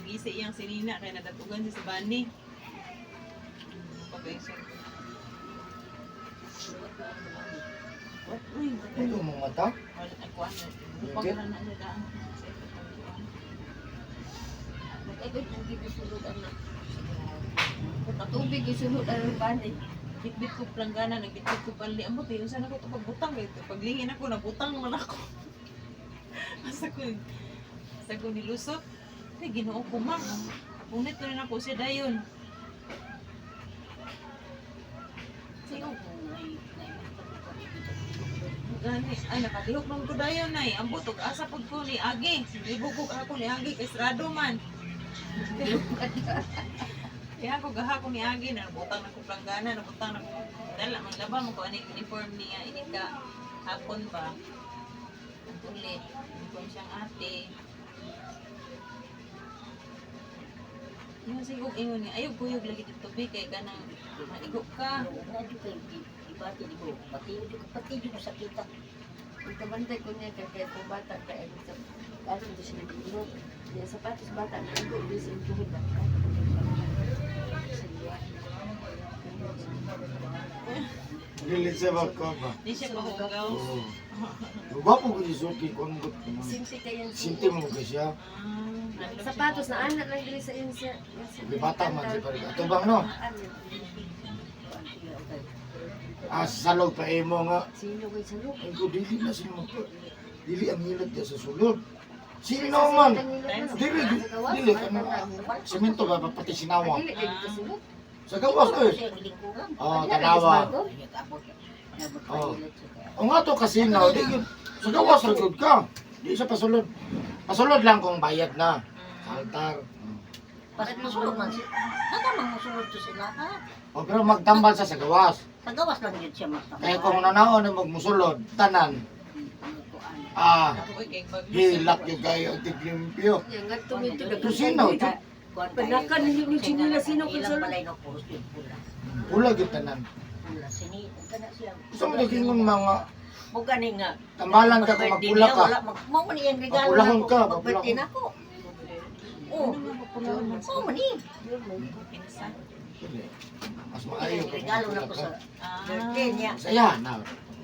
Nagisi iyang sinina kay nadatugan siya sa bani. Pagay siya. What? Uy, Ano yung mga mata? wala ay kuan. Pagkaran na niya daan. Sa itong kuan. Mag-agad tubig isulod anak. Tubig isulod ang bani. Bitbit ko planggana, nagbitbit ko panli. Amot eh, unsa na ko ito pagbutang eh. Paglingin ako, nabutang man ako. Asa ko, asa ko nilusot. Ay, Ginoo ko ma. Punit na rin ako siya dayon. Sino kung may Gani, ay nakalihok man ko dayon ay. Ambot og asa pud ko ni Agi. Libog ako ni Agi kay sarado man. Kaya ako gaha ko ni Agi, nabutang na ko planggana, nabutang na ko. Dala, maglaba mo ko ani uniform niya, ini ka hapon ba? Ang uli, uniform siyang ate. Yung sigog ingon niya, ayaw kuyog lagi dito bi kay kanang maigo ka. Na jud kay ibati di ko pati jud ko pati jud ko sakita. Ang kabantay ko niya kay kay kung bata kay sa ano di siya nag-inom. Niya sapatos bata na igo di sa tuhod ba. Dili siya ba ko ba? Di siya pahugaw. Oo. Gwapo ko si Suki kung ano. Simple kayo. Sinti mo ko siya. Ah, Sapatos na anak lang dili sa iyong siya. Di bata man siya pare. Ato bang no? Ah, salog pa imo nga. Sino kay salog? Ay ko dili na sila mo. Dili ang hilot niya sa sulod. Sino man? Dili dili ano. Semento ba pati sinawa. Dili kay dito sulod. Sa gawas oy. Siya lingkuran. Oh, tanawa. Oh. O nga to kasino, di yun. Sa gawas ra gyud ka. Di siya pasulod. Pasulod lang kung bayad na. Sa altar. Pas musulod man siya. Naka man musulod to sila ha. O pero magtambal sa sa gawas. Sa gawas lang jud siya magtambal. Kaya kung nanaon na magmusulod, tanan. Ah, Uy, kay pag hilak yung kayo ang tiglimpyo. Nya ngadto nito To sino? Panakan ninyo ni Chinila, sino kung Ilang sulod? balay no puros jud pula. Pula gyud tanan. Pula sini kana siya. Gusto mo naging mga Mo gani nga tambalan ka kung mag-birthday magpula niya, ka. wala mao man iyang regalo Magpulahon nako, ka, mag-birthday magpulahon. nako. Oh, mao man ni. Pinsan. Dili. Mas maayo Iyang kung regalo magpula nako ka. sa Ah. birthday niya. Saya na.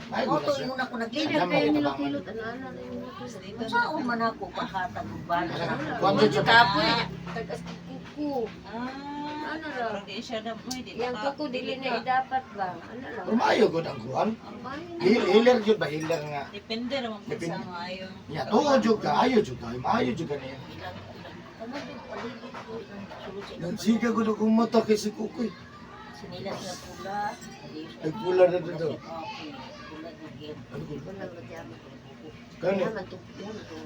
Maayo Mo na to siya. ingon ako naglilot. Dili kayo nilot-hilot ano ano na yung Dito na. Saan man ako paghatag og balot nako. Kuwan jud siya. Kapoy, tagas kuko. Ah, Ano ra? pero di siya na, uy, di Yang kuko dili na dapat ba? Ano lang? Pero maayo gud ang kuwan. Maayo. Healer jud ba healer nga. Depende ra man po sa Depende. maayo. Ya, tuo jud ka, ayo jud ka, maayo jud ka niya. Ilang ilang kamay jud palibot ko ilang sulod sa ilang Nagsiga gud akong mata kay si Kukoy. Sinila siya pula. Nagpula na dito. Pula jud. Ano ko? Wala ba diyan? Kani? Yaman to, yaman to.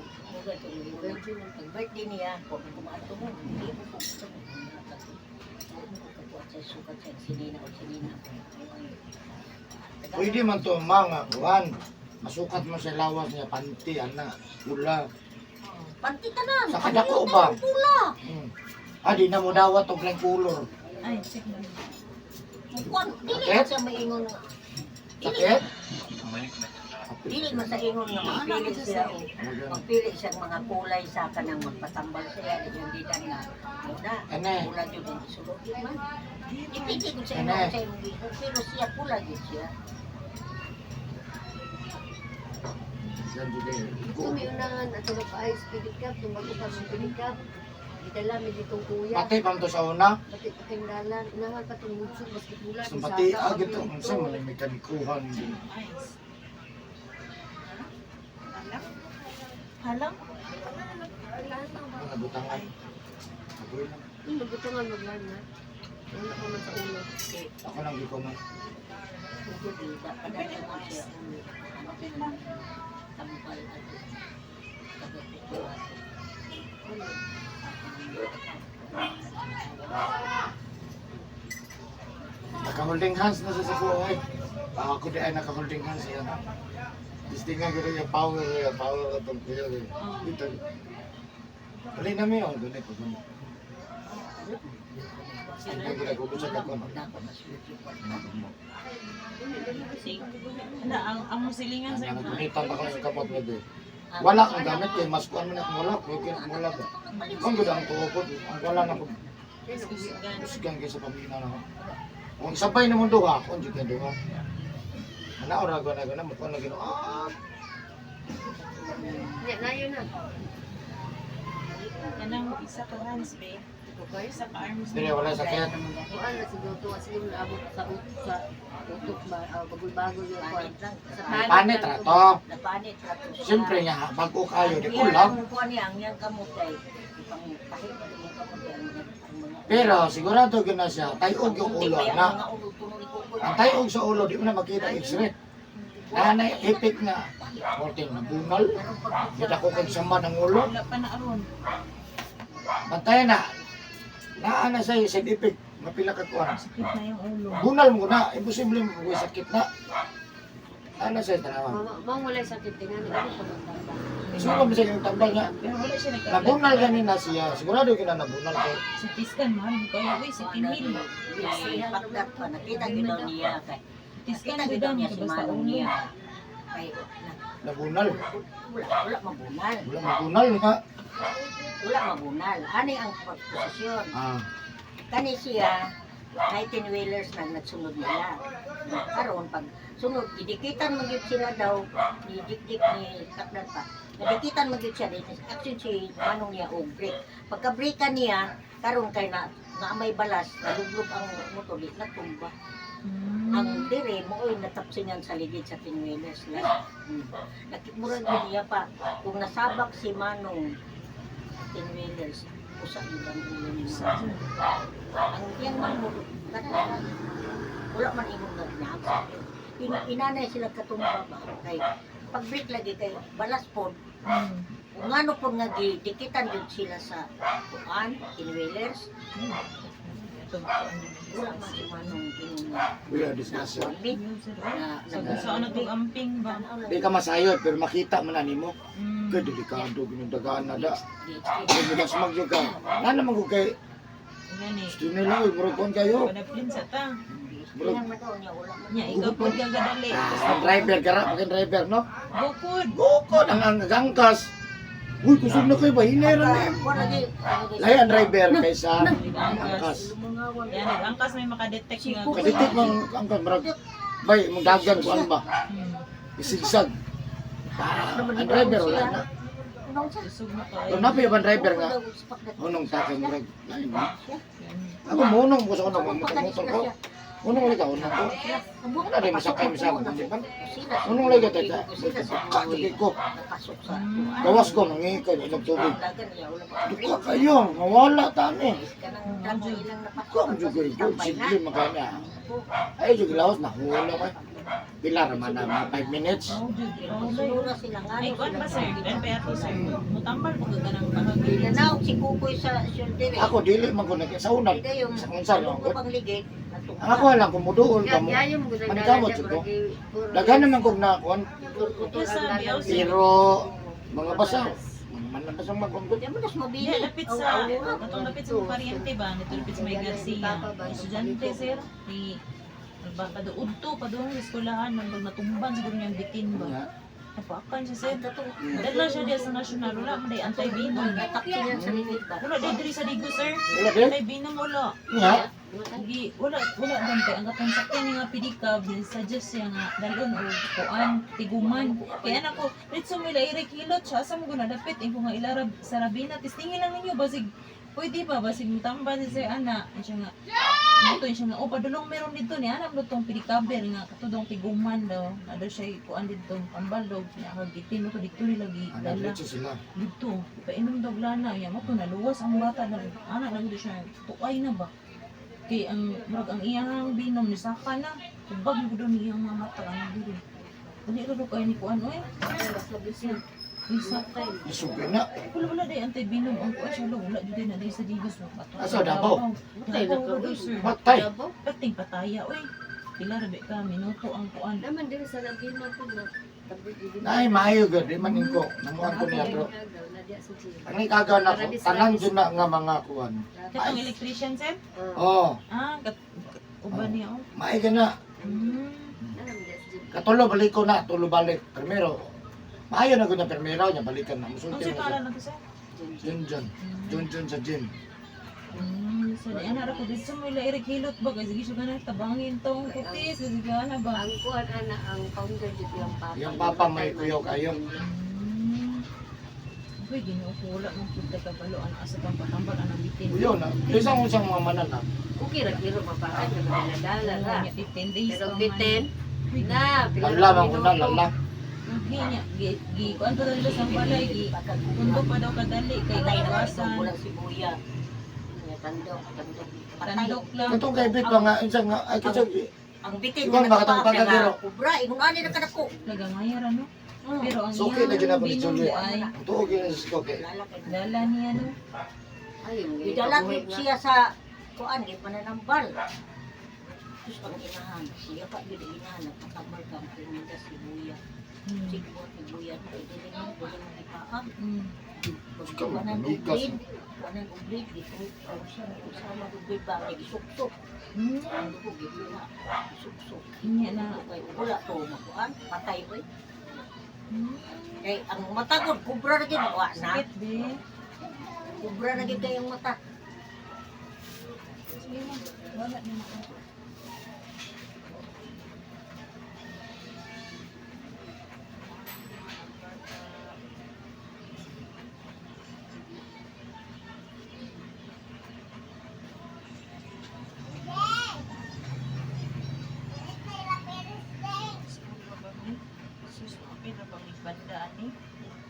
Pag birthday niya, kung kumato mo, hindi mo ko gusto mo. Mo ko kakuha sa sukat sa sinina o sinina. Pwede man to mga kuwan. Masukat mo sa lawas niya panty ana, pula. Panty tanan. Sa kadako ba? Pula. Ah, di na mo dawat og laing color. Ay, check na. Kuan, dili man sa maingon nga. Dili, Sakit? dili man sa ingon nga magpili siya o magpili siya ang mga kulay sa kanang magpatambal siya di yung didan nga. Muna, Ane. pula jud ang isulod jud man. Dipindi kung sa Ane. ingon sa imong giingon, pero siya pula jud siya. Yan jud eh. Ito may unahan at nagpaayos pilikap, tumago pa ng pilikap. Gidala mi ditong kuya. Pati pa to sa una. Pati patindalan, unahan pa itong mudsong, maski pula. Sa pati ah gito unsa man ang mekanikuhan din. Ice. Halang? Halang? Mga butangan. Agoy lang. Nabutangan maglana. Wala pa man sa ulo. Ako lang giko man. Medyo bida pa na naman siya. Open lang. Tambal ato. Tagakukuha ato. Ano? Naka-holding hands na siya sa kuha eh. Ako di ay naka-holding hands yan. Distingan ko rin yung power atong kuya eh. Dito. Dali na mi, oh, ganit po. Ganit. Distingan ko rin, kukusag ako. Nako na siya. Na, ang silingan sa Nagunitan ako sa kapot mo eh. Wala kang gamit kay mas kuan man akong wala, kay kay wala ba. Kung gud ang tuo ko, ang wala na ko Kusgan. kusgan kay sa pamina na ako. Kung sabay na mong duha, kung jud kay duha. Ana ora ko na ko na mo kuan na Ginoo. Ah, Nya layo na. Kanang isa ka hands be. Okay. Isa ka arms. Dire wala sakit. Kuan na siguro to sige mo abot sa utok ba bagol-bagol yung kuan. Panit lang. Sa Panit ra to. Napanit ra to siya. Siyempre nga bago kayo di Ang kulang. iyang kuan niya, ang iyang kamot kay ipangtahi pa iyang kamot kay ang mga Pero sigurado gyud na siya, tayog yung ulo Ang na. mga ulo tuno ni Kukoy. Ang tayog sa ulo di mo na makita x-ray. Nanay ipik na. Morting na bunal. Kita ko kag sama ng ulo. Wala pa na aron. Bantayan na. Naa na siya side effect. Mapila ka kuan. Sakit na yung ulo. Bunal mo na, imposible mo kung sakit na. Ana siya tanawa. Mao wala sakit tingnan ano pa magtamba. Siguro mo siya yung tambal niya. Pero wala siya nagka. Nabunal ganina siya. Sigurado yun na nabunal kay. Si Tiskan, mahal mo kayo. Uy, si Timil. Pakdat pa nakita gyud daw niya kay Tiskan, nakita gyud gud daw niya si basta Manong ulo. niya. Kay Nabunal. wala wala mabunal. Wala mabunal nga. Wala mabunal. Ani ang posisyon. Ah, Kani siya 19 wheelers na nagsunod nila. Karon pag sunod gidikitan man gyud sila daw ni Dikdik ni Takdan pa. Nadikitan man gyud siya dito. Action si Manong niya og brake. Pagka brake niya karon kay na nga may balas naluglob ang motor di natumba. Ang dire mo oy natapsingan sa ligid sa tinwheelers lang. Nakimura gyud niya pa kung nasabak si Manong tinwheelers usa gyud ang ulo ni Manong. Ang iyang man mo kana wala man imong nagnaag. Inanay sila katumba ba kay pag break lagi kay balas pod kung ano pod nga gidikitan jud sila sa kuan tinwheelers Ito, wala man si Manong ingon nga we are discussing. nakuan mi na Sa kung saan na itong amping ba? Di ka masayod pero makita man na nimo. Kay delikado ginundagaan na da. Kay mudas magyud ka. Na naman ko kay Gani. stinila oy murag kuan kayo. Padaplin sa ta. Murag Nya, ikaw po gagadali. ah, ang driver gara pag driver no. Bukod. Bukod ang ang gangkas. Uy, kusog na kayo ba? Hinay ra na. Lahi ang driver kaysa angkas. Yan, nag-angkas may makadetect nga. Kaditik mang angkas murag bay mong dagan kuan ba? Isigsag. Ah, ang driver wala na. Kusog na kayo. Pero napay ba driver nga hunong ta kay murag lain ba? Ako munong ko sa unong motor ko. Unong lagi ka unong ko. Wala rin masakay misama di ba? Unong lagi ka ta. Ka jud ko. Gawas ko mangikay inog tubig. Duka kayo, mawala ta ni. Duka mo jud kayo, simple man kayo na. Ay jud laos na hula kay. Pila ra man na mga 5 minutes. Oh, jud. Oh, ay, kuan ba sir? Kan pa yato sir. Mutambal mo ka ganang pangagilid. Nanaog si Kukoy sa shoulder eh. Ako dili man ko nag sa una Hindi yung sa unsa no. lungkot ang ligid. Ang ako lang kung muduol ka mo. Yayo mo gud Manikamot jud ko. Daghan naman kog na kuan pero mga basa. Man lang basang magkongkot. Di mo nas mabili. Yeah, lapit sa, katong lapit sa mga paryente ba? Nito lapit sa may Garcia. Estudyante sir, ni ba paduod to, paduong sa eskwelahan, nang natumban siguro niyang bitin ba. Napakan siya sir. Dala siya diya sa national, wala man day anti-venom. Natapsingan sa ligid ba? Wala day diri sa Digo sir. Wala din. Anti-venom wala. Nga. Gi wala wala dante ang katong sakyan ni nga pedicab suggest siya nga dalon og kuan tiguman kay anak ko ditso mo ila hilot siya asa mo guna dapit inko nga ilarab sa Rabina testingin lang ninyo basig pwede ba basig mutamba si sir ana. Ay siya nga Muto siya nga oh padulong meron dito ni anak mo tong pedicaber nga katudong tiguman daw na daw siya kuan dito pambalog niya kagitin mo to dito nila gi Ano dala diretso sila. dito painom daw lana ya mo to naluwas ang bata na anak lang dito siya tuay na ba kay ang murag ang iyang binom ni saka na tubag mo daw niyang mga mata ang diri dali ra daw kayo ni kuan oy ni saka Isugi na. wala wala day antay binom ang kuan siya wala jud na day sa Digos Asa, Davao? Davao daw sir. Patay. Pating pataya oy pila ra ba ka minuto ang kuan. Naman din sa Rabina po na Nay maayo gyud di man ko namuan ko niya pero ang ikagaw na ko tanan jud na nga mga kuan. Katong electrician sir. Oh, Ah kat uban niya oh. maayo ka na. Katulo balik ko na, tulo balik. Primero, Maayo na ko niya permera niya balikan na musulti Unsa na siya. pangalan na to sir? Junjun. Junjun sa gym. So di ana ra ko dito mo ila irig hilot ba kay sige siya ganang tabangin tong kutis sige ana ba. Ang kuan ana ang founder jud yung papa. Yung papa may kuyaw kayo. Uy, Ginoo ko wala mong pud kabalo ana asa pang patambal anang bitin. Uyo na. Isang usang mga manan na. Okay ra kiro mapakan nga madala ra. Nya, 15 days Pero pa man. bitin na pila Lala ka man ko na minuto. lala. Okay nya, gi gi kuan pa daw nila sa balay gi tundo pa daw kadali kay Patay na iwasan. walang sibuya. Nga, Tandok, tandok. Patay. Tandok lang. Katong kay bit pa nga unsa nga ay kitsa Ang bitin Iwan ba katong nagpaap na nga, pagkagiro? Kubra, ingon ani na kadako. Nagamaya ra no. Pero ang Suki na iyang ginapon ni binom Julie. ay Tuog yun sa koke. Lalaki. dala niya no. Ay, yung Gidala gyud siya sa kuan gi pananambal. Sus ang inahan, siya pa gyud ang inahan nagpatambal ka ang pinda sibuya. Sige mo sibuya kay dili mo dili mo ipaa. Ikaw, Wanan og mikas. bleed, wanan og bleed dito. Ang siya usama og bleed ba kay gisuksok. Ang dugo gid na gisuksok. Inya na. Kay wala to makuan, patay oy. Kay ang mata gud kubra na gyud wa na. Sakit be. Kubra na gyud kay ang mata. Sige mo. Wala na ako. Sus, pila ba may banda ani?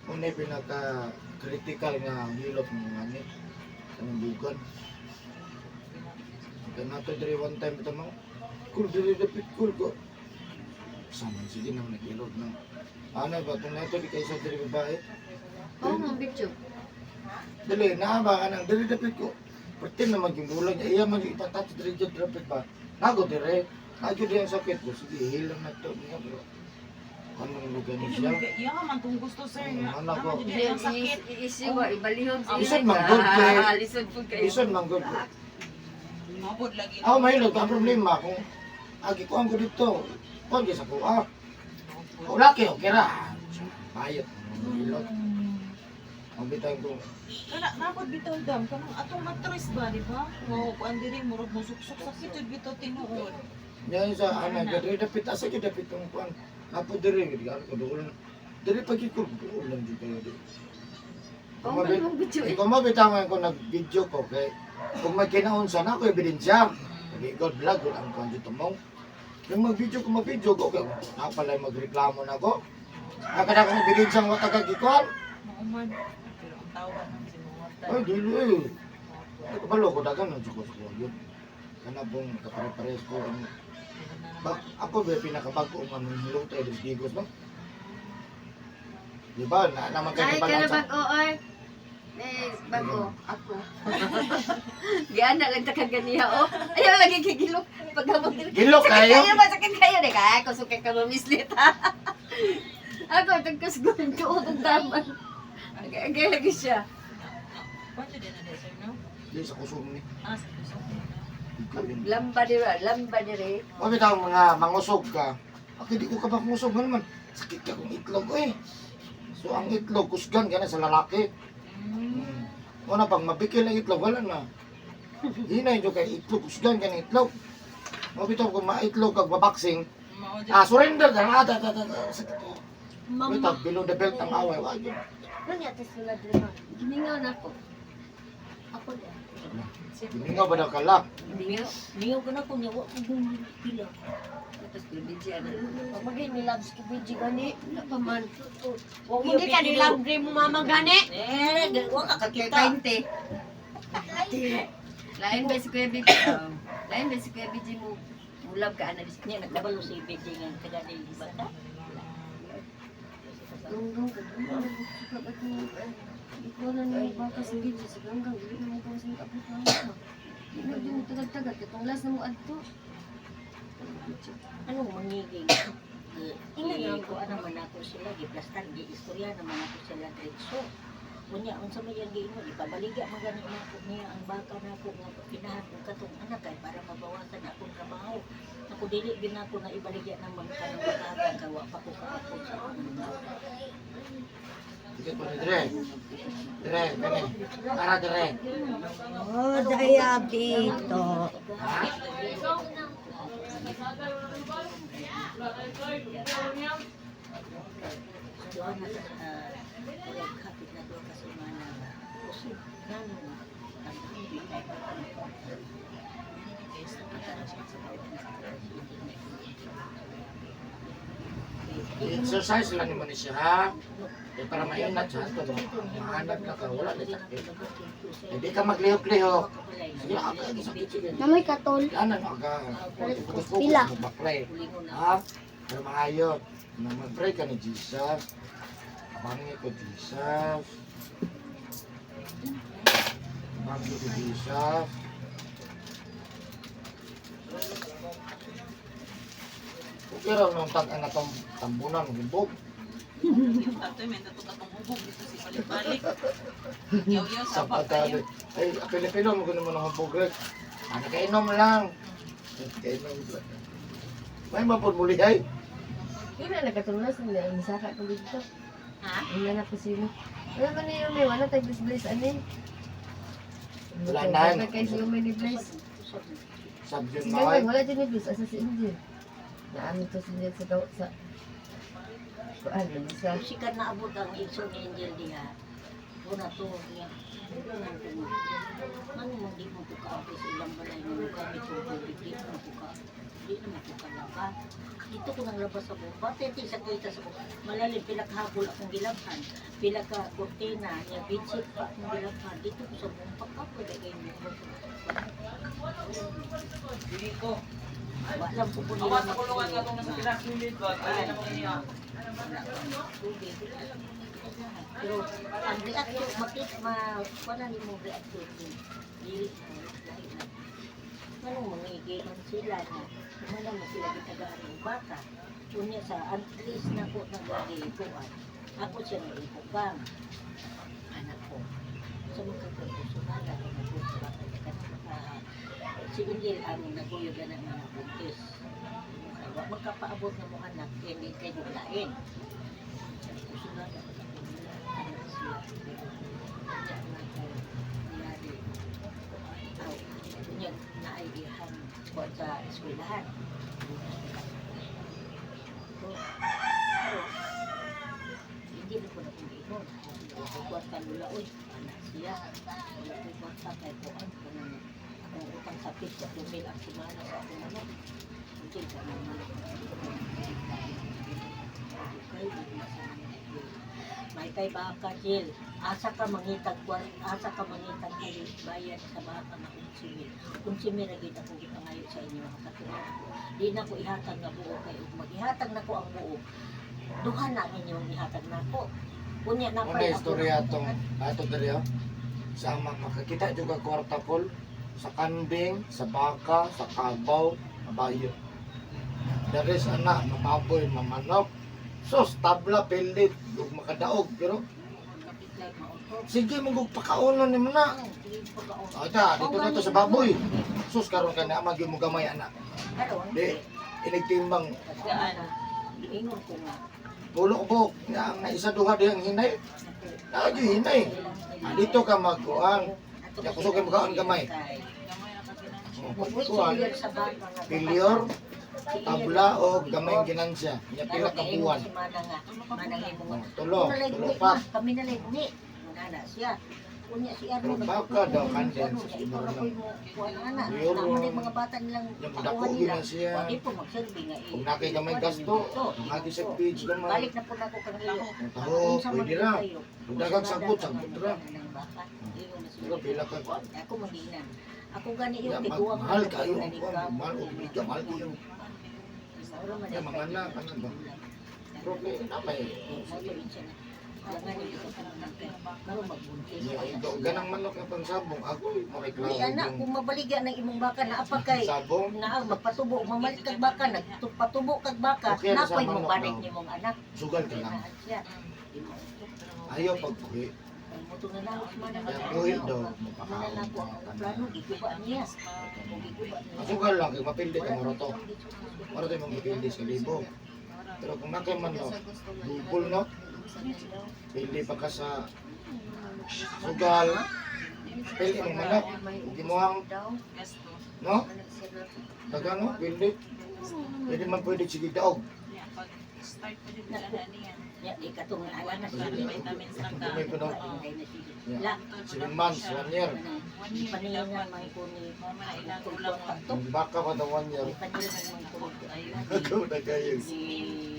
Unay pinaka critical nga hilot ng mga ni sa bugan. Kaya nato diri one time ito mga cool diri dapit cool ko. Sama sige na nag-ilog na. Ano ba itong nato di kaysa diri babae? Oh, mong video. Dili naa ba ka nang diri dapit ko. Pertin naman yung bulan niya. Iya man yung ipatat diri dyan dapit ba. Nago diri. Nago diri ang sakit ko. Sige hilang na to niya bro. Anong lugar niya siya? Iya man tong gusto sir nga. Ano ko? Tama jud ang sakit. Isiwa, ibalihon sa Lisod man gud kay- Lisod pud kayo. Ison man gud. Mabod lagi. Ako mahilot ang problema kung agi ko ang ko dito. Kuan gyud sa kuha. Wala kayo okay ra. Bayot. Hilot. Ang bitang ko. Kana nabod bitaw dam kanang atong matris ba di ba? Wow, kuan diri murag musuksok sakit jud bitaw tinuod. Niya sa ana diri dapit asa gyud dapit ang kuan. Apo diri gid ko duol. Diri pag ko duol lang jud kayo diri. Oh, man mong video. Ikaw mo bitangan ko nag-video ko kay kung may kinaunsa na ako ebidensya. Kay God vlog gud ang kuan dito mo. Yung mag-video ko mag-video ko kay napalay magreklamo na ako. Nakada akong ebidensya nga tagagikuan. Mauman. Pero ang tawa nang si mga Ay, dili eh. Ay, kabalo ko dagan ng ko sa yun. Kana pong kapare-pares ko. Ang, bak, ako ba pinakabago ang manunulong tayo ng Digos, no? Di ba? Na, naman kayo Ay, ba kana sa... bago ay. Eh, bago ako. Giana lang ta kaganiha oh. Ayaw lagi kay gilok paghabot. Gilok kayo? Kayo ba sakit kayo ni kay ako sukay ka mamislit ha. Ako tagkas gundo tong taman. Agay lagi siya. Kuan jud na sir no? Di sa kusog ni. Ah, sa kusog. Ikaw yun. Lamba dire, lamba dire. Wa bitaw mga mangusog ka. Ako di ko ka mangusog man man. Sakit ka kung itlog eh. So ang itlog kusgan ka na sa lalaki. Una pag mabikil ang itlog wala na. Hinay jo kay itlog kusgan ka ng itlog. Mao bitaw kung maitlog kag baboxing, Mao jud. ah, surrender ka na. Ah, ta, ta, ta, ta, sakit ko. Mama. Bitaw, below the belt ang away. Wa yun. Ano niya tes sila diri ma? Gimingaw na ako. Ako di. Gimingaw ba daw ka la? Gimingaw. Niyaw ko na kung niya wa ko pila. Tapos bibidya na. Pamagay ni Labs ko BG gani. Wala pa man. Wa Hindi ka ni Lab mo mama gani. Eh, wa ka Kay kakita. 20. Lain ba si Kuya BG? Lain ba si Kuya BG mo? Mulab ka ana bis. Niya nagkabalo si BG nga taga ni bata. Ganggang ka. Ikaw na ni baka sa BG sa ganggang dili na mo ko sa abot na mo. Di na di mo tagad-tagad katong last na mo adto. Anong mangiging? Tingnan ko ano man ako sila giplastar gi istorya naman ako sila diretso. Unya unsa may yang giingon ipabaligya man gani nako niya ang baka nako nga pinahan og katong anak kay para mabawasan akong trabaho. Ako dili gyud nako na ibaligya ng mga kanang batagan kay wa pa ko kaapod sa akong mga. Dikit po ni Dre. Dre, gani. Ara Dre. Oh, diabito. Ha? Duha na ka murag kapit na duha ka semana nga. Usib ngano ang tubig ay I-exercise lang nimo ni siya ha. Eh, para mainat siya ato. Mahanap na ka, wala na sakit. Hindi ka maglihok-lihok. Sige, aga, sakit sige. Namoy katol. Ano aga? Focus-focus Pila. mo baklay. Ha? Pero maayo. Na mag-pray ka ni Jesus. Abangi ko Jesus. Abangi ko Jesus. Okay raw nung tag ang atong tambunan hubog. Tatoy, may tato katong hubog dito si balik-balik. Yaw-yaw Sa sa pa pata. kayo. Ay, apil-apilo mo kuno mo ng hubog rek. Ano kainom lang. Kainom lang. May mapod muli ay. Yun na nagkatulong nila ang saka ko dito. Ha? Wala na ko sino. Wala man niyo may wala tay bliss ani. Wala na. Wala kay siyo may ni bliss. Sabyon Sige mo ay. wala din ni bliss asa si Angel. Naano to si Angel sa gaw sa kuan ano sa Sikat na abot ang igsoon ni Angel diha. Una to niya. Ano mo di mo ko kaapis sa ilang balay mo gamit ko tubig di mo ko ka di naman ko kalaba. Dito ko nang labas sa bomba. Tete sa kita sa bomba. Malalim pila ka habol akong gilabhan. Pila ka kortina niya bedsheet pa akong gilabhan. Dito ko sa bomba ka pwede kay mo. Dili ko. Wala po ko nila Awa sa kulungan ka itong nasa Pinas unit ba? Dali na mo niya. Tubig, wala lang mo nagkakahan. Pero ang reaction, makita, ma, wala ni mong reaction din. Dili na, lahi na. Anong mangigi man sila na, kumana mo sila gitagaan ng baka. Unya sa, at least na ko nagagikuan. Ako siya naipukang. Anak ko. Sa mga kagkusunada, ko nagkukuha. Si Angel ang naguyog na ng mga buntis. Wa magkapaabot na mo anak, hindi kayo lain. Kusunada ko sa kanila, anak siya. Pero, unya na ko, niyari. Aw, unya na ay ihang kuwan sa eskwelahan. So, pero, hindi na ko na kong ingon. Wala ko kwarta lula, uy, anak siya. Wala ko kwarta kay kuan. Kanang akong utang sa pit, 4,000 ang semana sa akong ano. Hindi ka naman. May kay baka Jill. Asa ka mangitag asa ka mangitag kay bayad sa baka nga 11,000. 11,000 ra gyud akong gipangayo sa inyo mga katunan. Di na ko ihatag nga buo kay ug magihatag na ko ang buo. Duha na ang inyong ihatag nako. Unya na Una istorya atong ato diri oh. Sa ama makakita jud ka kwarta kol sa kanding, sa baka, sa kabaw, kabayo. Dares ana mababoy, mamanok. Sos tabla pilit ug makadaog pero Kapit like mauto. sige mo gug pakaunon nimo na. Sige, pagkaon. Ata, dito na to sa baboy. Sus karon ka na ama gyud mo gamay ana. Karon, Di inigtimbang daan. Ingon ko nga. pulo ko nga ang naisa duha dihang hinay. Naa gyud hinay. Ah, dito ka magkuan. Ya, kusog kay mukaon gamay. Gamay na ka ginansya. Oh, kuan. Pilyor, tabla o gamay ang ginansya. Nya pila ka buwan. Si Manang nga, Manang imo nga. Oh, tulo, Una lay tulo buhi, pa. ma, kami na lay buhi. Nana siya. Unya si Arno. Pero baka daw kandin Ano, sa sa ikaw ra iba ko'y mo kuan ana. Yun. Namo na yung mga bata nilang Nya tauhan mudako gyud nila. na siya. Wa di po magsilbi nga eh. Kung nakay gamay gasto, mangagi sa page gamay. Balik na po nako kang iyo. Ang taho, pwede ra. Kung daghang sagot, sagot ra. Pero pila ka Ako maginan. Ako gani Ya, yung tiguang mahal kayo ang kuan, mahal og liga, mahal kayo. Ya, mga anak, ano ba? Pero kay na may Ya, ganang manok na pangsabong ako Di mareklamo anak, yung kung mabaligya ng imong baka na apa kay sabong. naa magpatubo, mamalit kag baka, nagpatubo kag baka, Okay, na sa napoy mo manok balik daw. nimong anak. Sugal ka lang. Naa siya. Ayaw pagpuhi. Muto na lang man ang Kaya buhi daw, Muna mapakaon na ko mga ang tanan. plano giguba niya. Giguba niya. Ang sugal lang, kay mapildi ka moroto. Moroto yung mapildi sa libo. Pero kung nakay man no, double no, pili pa ka sa sugal, pili mong manok, ug imuhang, Gasto. no? Daga no, pili. Pwede man pwede sige daog. Yeah, pag start pa dito na niya. Ya, di katong ala na siya. Vitamins lang ka. Tumay ko no. Ay na siya. Yeah. La, 7 months, 1 year. One year Panilingan dapat. man ko ni Mo man na ilang ulang mo. Baka pa daw 1 year. Panilingan man ko ni Ayun. Ako na kayo. ni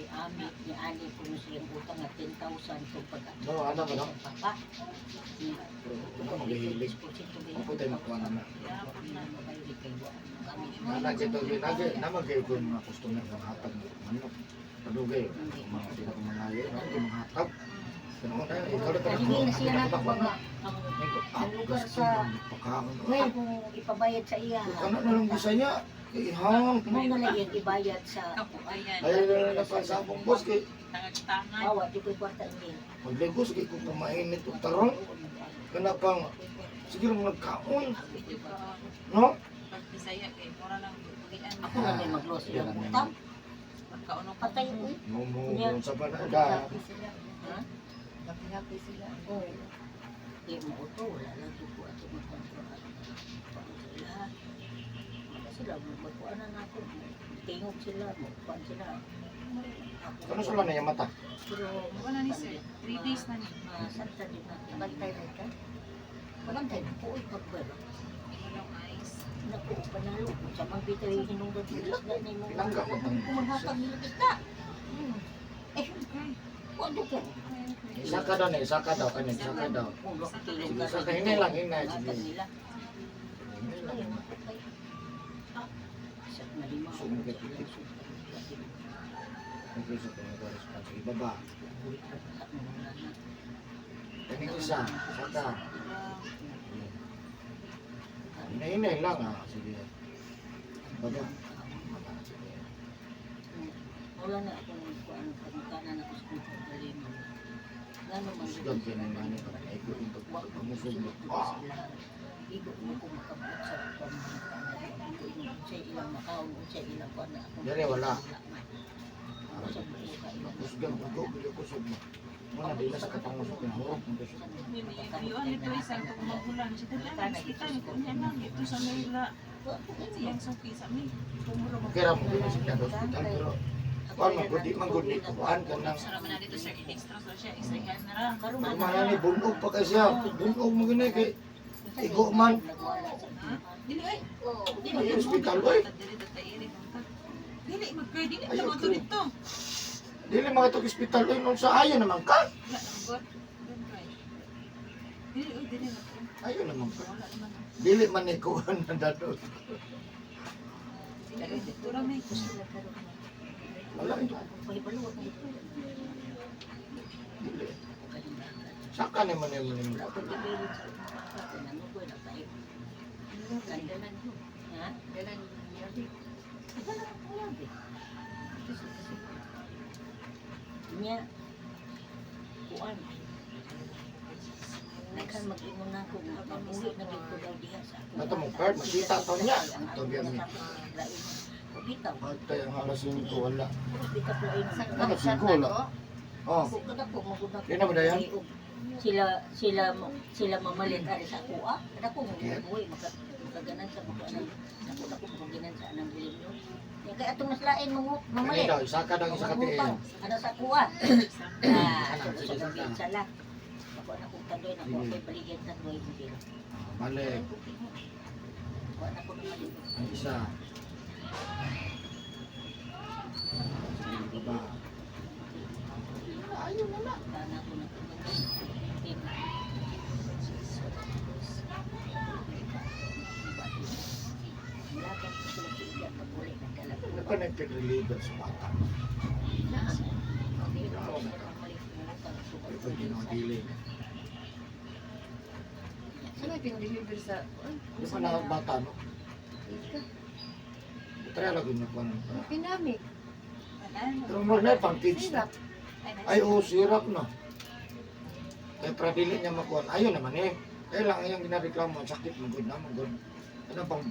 Ami, ni Ani kuno siyang utang nga 10,000 to pag No, ano ba no? Papa. Pero ito maghihilig. Ako tayo makuha na na. Nana kito ginagi, naman kayo ko mga customer ng hatag ng manok. Padugay, mga sila ko mga ayo, no, mga hatag. Pero na, ikaw na Nahingi na siya na ako mga na. ang lugar sa Pagkaon. Ay, akong ipabayad sa iya. kana na lang Bisaya. Kay ihang. Mo na lang iyang ibayad sa Kapuayan. Ay na lang pa sa akong boss kay Tangag-tangan. awa di ko kwarta ini. maglegos kay kung kumainit og tarong. Kana pang sige lang nagkaon, Medyo ka no? pag Bisaya kay mura lang bugian. Ako na may maglos yung utang. Pagkauno ka. Patay ko. Mo mo sa pa na da. Happy sila. Ha? Happy sila. Oo. Di mo uto, wala lang ko ato magkontrol. Sila. Wala sila, magkuan na nako. Tingog sila, magkuan sila. Ako, Ano sila na yung mata? Pero, Wala ni sir. 3 days na ni. Masanta din na. Bantay rin ka? Bantay na po, pagbalo. Walang ice. Naku, panalo. Sa mga bitaw yung hinungdan sa isda ni mo. Pinangga mo tang. Kumanhatag nila isda. Eh, wala ko. Isa ka daw na, isa ka daw kanin, isa ka daw. Sige, isa ka hinay lang, hinay sige. Hatag nila. Hinay lang. Ay, ay. Isa na lima. Gusto mo kay Titi. Okay, sa pinag-response. Sige, baba. Kaning isa, isa ka. Hinay-hinay lang ah. Sige. Baba. Baba, sige. Wala na akong kuan pagkanan ako sa kong problema. Ngano man Sigang kinay-manay pa na iko yung pagpamusog mo. Ah! Igo mo ko makabot sa pamangkanan. Igo yung sa ilang makaon, sa ilang kuan na ako. Dere, wala. Ako sa buo ka ilang. Kusgan, ugo, ugo, kusog mo. Muna, di na sa katangusok yung hurok. Yuan ito isang magulang. Siya dala hospital ko niya lang ito sa Manila. Siyang suki sa mi. Okay ra mo din sila sa hospital, pero kuan man gud di man gud ni kuan kanang Sa naman na dito sir, in-extra sa siya, extra na ra. Karon man mana ni bunog pa kay siya. Bunog mo gini kay igo man. Dili ay. Dili Ay, hospital, oy. Dili data iri. Dili magkay dili Ayaw, ka mo dito. Dili mga tog ospital oy nun sa ayo naman ka. Wala na god. Dili oy dili na. Ayo naman ka. Wala naman. Dili man ni kuan na dadot. Dili oy dito ra may. Wala ito. Dili. Saka ni man ni man ni. Ha? Dalan niya. Nya kuan. Nagkan mag-ingon na ako nga mabuhi na gyud ko daw diha sa ako. Nato mong card, makita to niya. Ito biya mi. Bitaw. Patay ang alas 5 wala. Bitaw lain. Ano 5 wala. Oh, Di na ba dayan? Sila sila sila mamalit ari sa ako ah. Dako mo buhi maka makaganan sa mga anang dako dako makaganan sa anang bilim no. Kaya atong maslain mo kani mamalit. daw isa ka daw isa ka tiil. Ano sa kuha? Ah, Sige, sa saka. sala. Ako na kong tandoy na ko ako'y baligyan tandoy hindi. Balik. Kuha na ko ng mali. Ang isa. Sige, baba. Ayaw na na. Kana ko na kong Ano ka nagpag-relate sa bata? Ay, pwede nang dili. Saan may pinag-deliver sa... Di pa na bata, no? Ika. Try lagi niya kuan. Pinamig. Pero mo na pang kids na. Sirap. Ay, oh, sirap na. Kaya para dili niya makuha. Ayaw naman eh. Kaya lang ayong ginareklamo, ang sakit magod na magod. Ano pang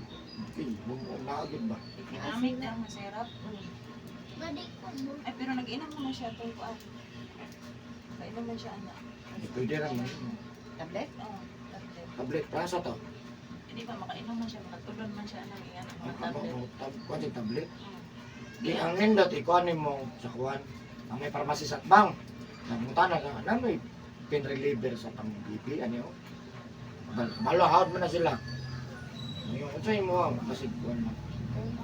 eh, naagod ba? Ginamit na ang masarap. Ay, pero nag-inom naman siya itong kuan. Kainom man siya, anak. Eh, pwede ra man. Tablet? Oo, tablet. Tablet para sa to. Hindi ba, makainom man siya, makatulon man siya, anak. Iyan, ang mga tablet. Kuan sa tablet. Di ang nindot ikuan nimo sa kuan. Ang may pharmacy sa bank. Namunta na na may pain reliever sa pang BP ani oh. Malahad mo na sila. Yung unsay mo kasi kuan mo.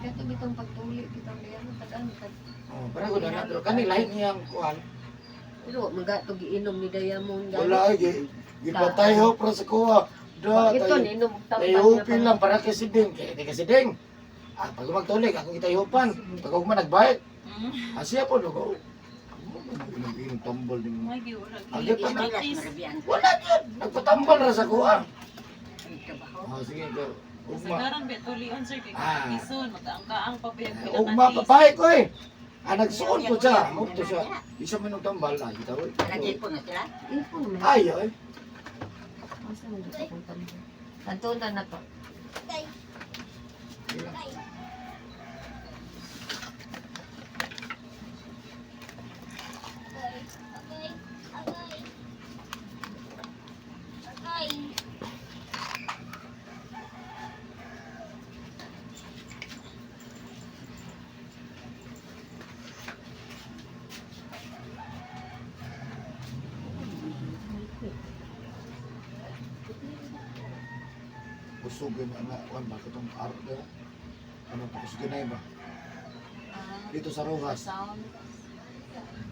Kato bitong pagtuli bitong diyan mo tagaan tag. Oh, para ko na pero kani lahi niyang kuan. Pero magato giinom ni Diamond. Wala ay gipatay ho para sa kuha. Da Ito tayo. ninom og Tayo hupin lang para kay Siding. Kay di kasi Ding. Ah, pag magtulig ako kita hupan. Pag ako man nagbayad. Asiya po dugo. Inom tambal din mo. Ay, wala. Ang di pa na- Istilas marabian. Wala yun. Nagpatambal ra sa kuha. Ang trabaho. Oh, sige, go. Ugma. Sagaran ba, tulion sir, kay Ah. Kison, magkaangkaang pa ba yung Ugma, papay ko eh. Ah, nagsuon ko siya. Mugto siya. Isa man og tambal. Ah, kita ko. Nag-ipon na sila. Ipon man. Ay, ay. Asa man dito kung tambal. Tantunan na to. Sige lang. Busog yun ang kuan ba katong art na. Ano pa kusog na ba? Dito sa Rojas. Sound.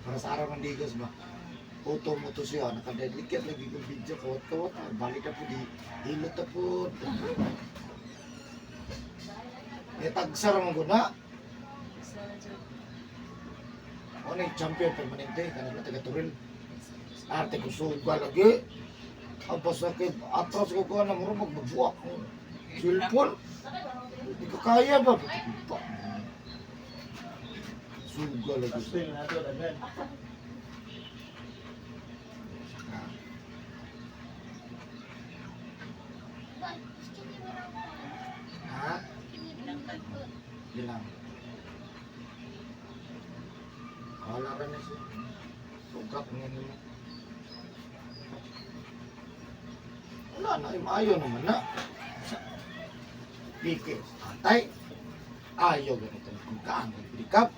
Para sa araw ng Digos ba? Auto mo to siya, nakadedlicate lagi kong video, kawat-kawat, ah, balik na po di, hilot na po. Eh, tagsar mo guna. Sir, Ano yung champion permanente, kanila taga Turil. Arte ko suga lagi. Ang pasakit, atras ko ko na mura magbubuak. Cellphone. Hindi ko kaya ba? Suga lagi. Saka, ha? Bilang. Wala ka na siya. Sugat nga nila. Wala na, maayo naman na. Pike, atay. Ayaw ganito na kung kaan, nagpikap.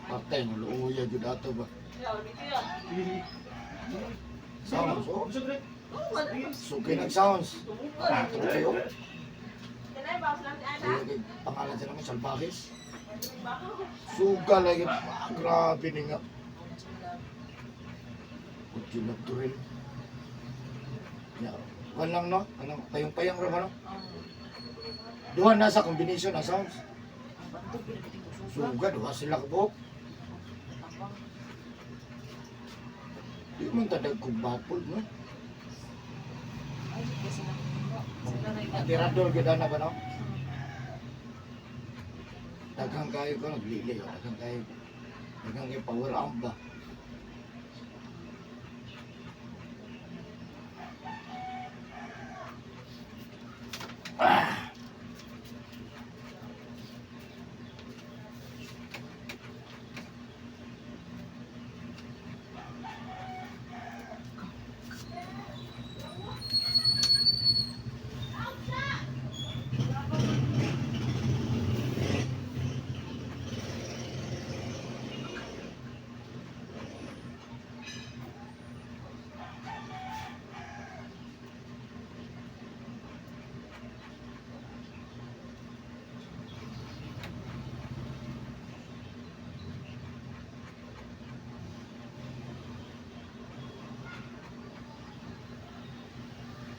Patay, naluuya jud ato ba? Sounds, oh. Sugay ng sounds. Ah, kayo. Sige, pangalan sila mo, Salvajis. Suga lagi. Ah, grabe ni nga. Would you love to rin? Yeah. One lang, no? Ano, payong-payong ra ba, no? Duha na sa combination na sounds. Suga, duha sila kabuok. Di man tadag kong bapol, no? Ay, kasi na. Sila na ikaw. Tirador gyud na ba, no? Daghang kayo ko, naglili. Oh. Daghang kayo. Daghang kayo power amp ba?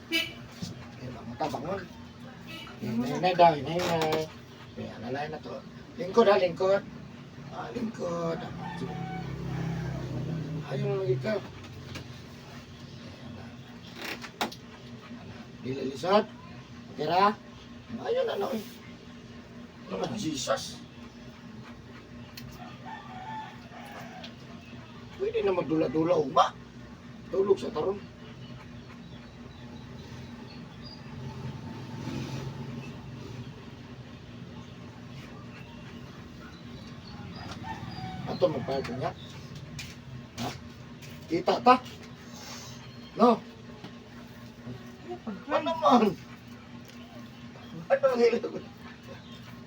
Yan ang tabangon. Hinay daw, hinay. Kaya lalay na to. Lingkod ha, lingkod. Ah, lingkod. Ayun lang ikaw. Dili lisod. Tira. Ayun na no. eh. Ano Jesus. Pwede na magdula-dula ugma. Tulog sa taron. to magbayad niya. Ha? Kita ta. No. Ano man? Ano ang hilig?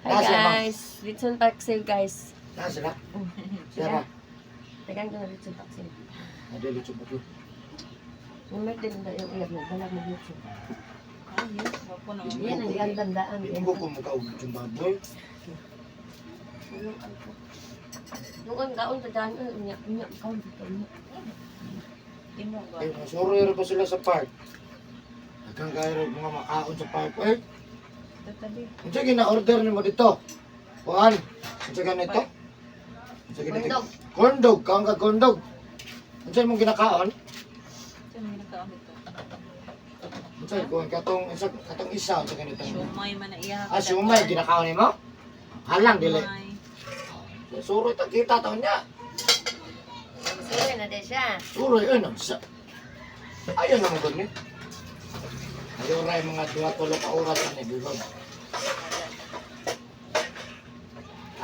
Hi Ah, siya, ma'am. guys, Litson Paxil guys. Na sila? Sira. Tagang ko na Litson Paxil. Nadili chumbo ko. Number din na yung uyab na balag mo Litson. Ayun, wapo na. Yan ang gandang daan. Hindi ko mukha og chumbaboy. Noon kaon ta daan unya unya kaon dito unya. Imo ba? Eh, masuro pa sila sa park. Daghang kayo mga makaon sa park. Eh, Tatabi. unsa gina-order nimo dito? Kuan, unsa ganito? Unsa ganito? Corn dog. Corn dog, kaon ka corn dog. Unsa imong ginakaon? Ito may nagkaon dito. Unsa kuan katong unsa katong isa unsa ganito? Siomay man na iya. Ah, siomay ginakaon nimo? Halang dili. Siomay. Suroy ta kita taon niya. Sige na de siya. Suroy ay sa. Ayaw naman gud ni. Ayaw ra yung mga duha tulo ka oras ani bilog.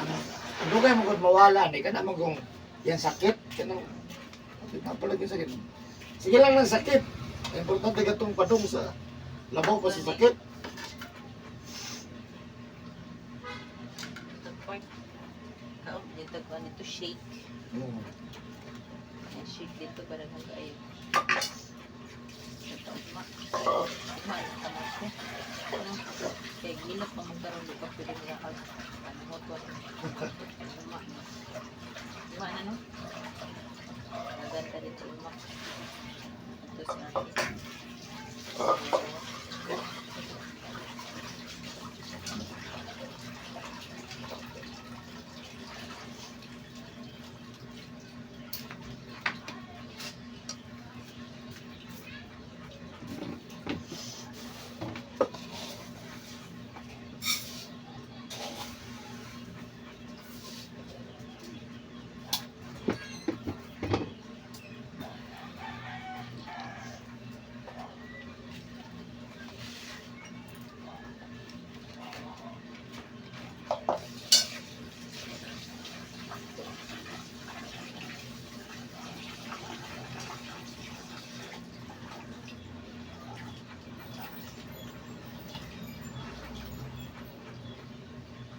Ang ang dugay mo gud mawala ni kana man kung yan sakit kanang di pa pala yung sakit. Sige lang ng sakit. Ang Importante gatong padung sa labaw pa sa sakit. Ito pork. Kaon dito ko nito shake. Yan, shake dito para kang kaayo. Ito ugma. Ugma ang kamote. Ano? Kay gilok pa mong karon di pa pwede nilakag. Ano mo to? Ugma. Ugma na no? Naganda dito ugma. Ito si ate.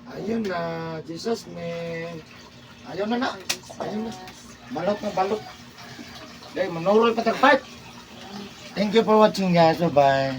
Ayun na, Jesus name. Ayaw na na. Ayun na. Balot na balot. Dahil manuroy pa tagpart. Thank you for watching guys. Bye-bye.